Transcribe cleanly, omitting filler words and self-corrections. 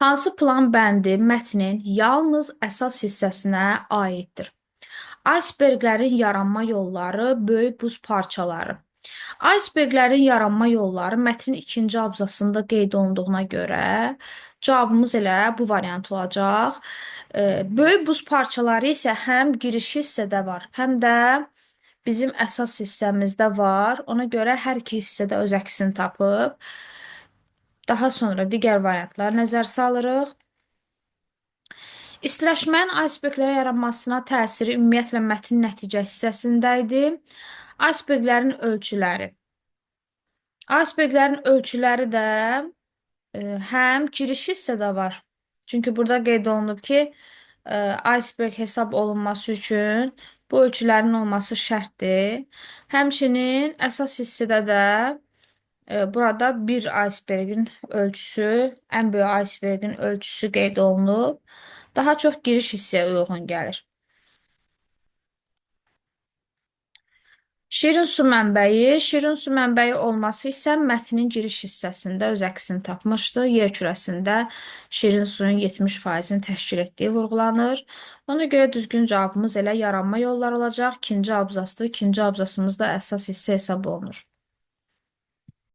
Hansı plan bəndi mətnin yalnız əsas hissəsinə aiddir? Aysberqlərin yaranma yolları, böyük buz parçaları. Aysberqlərin yaranma yolları mətnin ikinci abzasında qeyd olunduğuna görə cavabımız elə bu variant olacaq. Böyük buz parçaları isə həm giriş hissədə var, həm də bizim əsas hissəmizdə var. Ona görə hər iki hissədə öz əksini tapıb. Daha sonra digər variantlara nəzər salırıq. İstiləşmənin aysberqlərə yaranmasına təsiri ümumiyyətlə mətnin nəticə hissəsində idi. Aysberqlərin ölçüləri. Aysberqlərin ölçüləri də həm giriş hissədə var. Çünki burada qeyd olunub ki, aysberq hesab olunması üçün bu ölçülərin olması şərtdir. Həmçinin əsas hissədə də burada bir aysberqin ölçüsü, ən böyük aysberqin ölçüsü qeyd olunub. Daha çox giriş hissəyə uyğun gəlir. Şirin su mənbəyi. Şirin su mənbəyi olması isə mətnin giriş hissəsində öz əksini tapmışdı. Yer kürəsində şirin suyun 70%-ni təşkil etdiyi vurğulanır. Ona görə düzgün cavabımız elə yaranma yolları olacaq. İkinci abzasdır. İkinci abzasımız da əsas hissə hesab olunur.